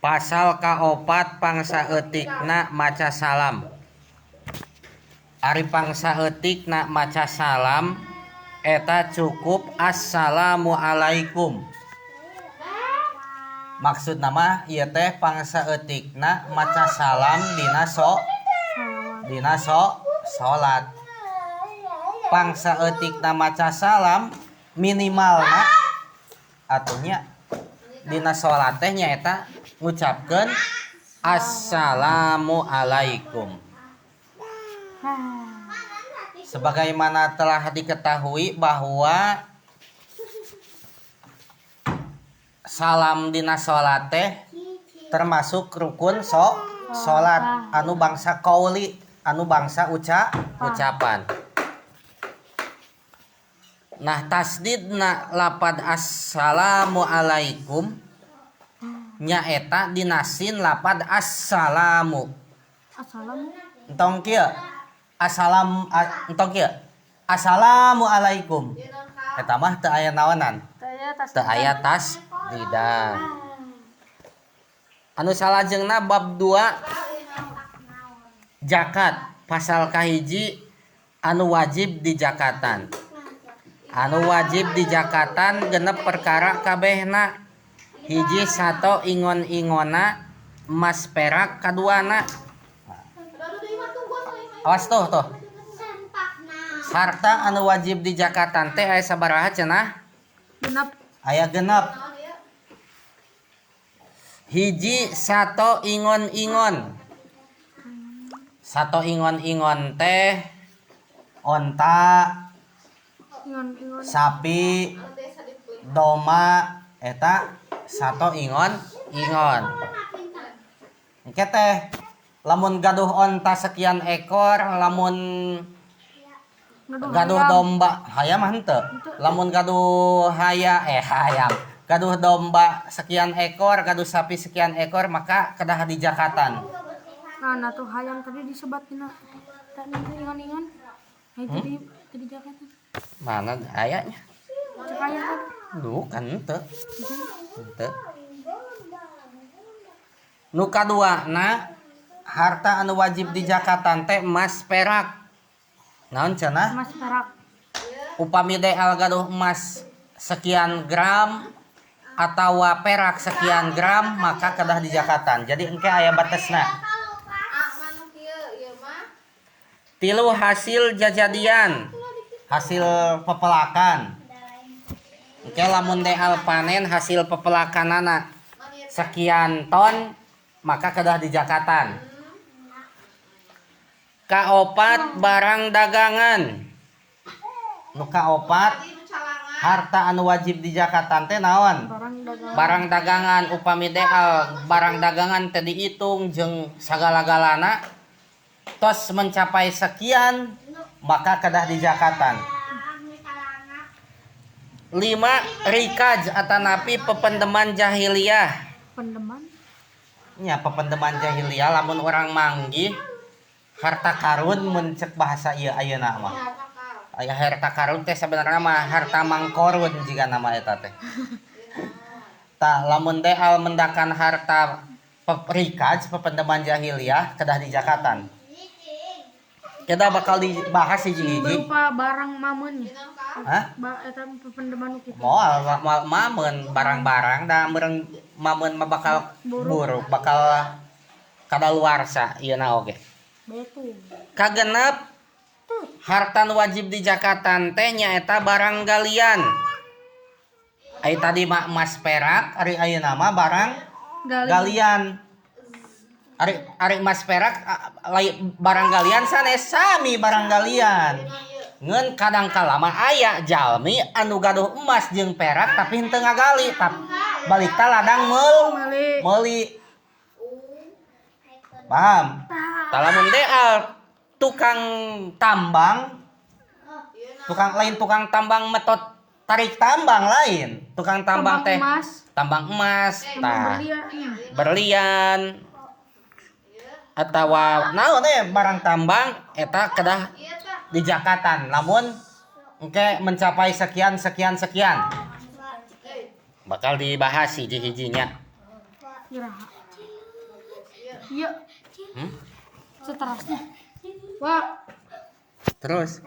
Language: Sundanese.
Pasal kaopat, pangsaeutikna maca salam. Ari pangsaeutikna maca salam eta cukup assalamualaikum. Maksudna mah ieu teh pangsaeutikna maca salam dina so dina so salat. Pangsaeutikna maca salam minimalna atuh nya dina salat teh nyaeta ngucapkeun assalamualaikum. Sebagaimana telah diketahui bahwa salam dina salat teh termasuk rukun salat anu bangsa qauli, anu bangsa ucapan. Nah, tasdidna lapad assalamualaikum nyaeta dina sin lapad assalamu. Assalamu. Entong kieu. Assalam entong kieu. Assalamualaikum. Eta mah teu aya naonan. Teu aya tas. Teu aya tasdidan. Anu salajengna bab 2 zakat, pasal kahiji anu wajib dijakatan. Anu wajib dijakatan genep perkara kabehna. Hiji, sato ingon-ingona, emas perak kaduana. Awas tuh tuh. Harta anu wajib dijakatan teh aya sabaraha cenah? 6. Aya 6. Hiji, sato ingon-ingon. Sato ingon-ingon teh onta, Ingon-ingon. sapi, domba, eta sato ingon-ingon. Engke teh lamun gaduh onta sekian ekor, lamun Gaduh gaduh hayam. Domba, hayam mah henteu. Lamun gaduh hayam, gaduh domba sekian ekor, gaduh sapi sekian ekor, maka kedah dijakatan. Nah, tuh hayam tadi disebat dina tadi ingon-ingon. Nah, itu di tadi jakatan. Mana ayanya? Cek hayam tadi. Bukan, henteu. Henteu. Nu kaduana, harta anu wajib dijakatan teh emas perak. Naon cenah? Emas perak. Upami deal gaduh emas sekian gram atau perak sekian gram, maka kedah dijakatan. Jadi engke aya batesna. Tilu, hasil jajadian, hasil pepelakan. Engke lamun deal panen hasil pepelakanana sekian ton, maka kedah dijakatan. Kaopat, barang dagangan. Nu kaopat, harta anu wajib dijakatan teh naon? Barang dagangan. Barang dagangan. Upami deal barang dagangan teh dihitung jeung sagala-galana tos mencapai sekian, maka kedah dijakatan. Lima, rikaz atanapi pependeman jahiliyah. Pendeman. Nya, pependeman jahiliyah lamun orang manggih harta karun, mun cek bahasa ieu ayeuna mah. Aya harta karun teh sebenarnya mah harta mangkorun jika nama eta teh. Tah, lamun deal mendakan harta rikaz pependeman jahiliyah, kedah dijakatan. Kita bakal dibahas hiji-hiji. Berupa barang mamen ya. Hah? Ba eta pependeman nu kitu. Moal moal mamen barang-barang da meureun mamen mah bakal Buruk. Buruk, bakal kadaluarsa ieu na oge. Betul. Kagenep, harta nu wajib dijakatan teh nyaeta barang galian. Ai tadi mah emas perak, ari ayeuna mah barang Gali. Galian. Ari ari emas perak barang galian sanes, sami barang galian. Ngeun kadang kala mah aya jalmi anu gaduh emas jeung perak tapi henteu ngagali, tap balikta ladang Meuli. Meuli. Paham? Tah, lamun deal tukang tambang, tukang lain, tukang tambang metot tarik tambang lain, tukang tambang teh emas. Tambang emas, Tambang tah berlian. Berlian atau naon barang tambang eta kedah dijakatan lamun engke mencapai sekian sekian sekian. Bakal dibahas hiji-hijinya. Iraha. Iya. Hmm? Seterusnya. Wah. Terus.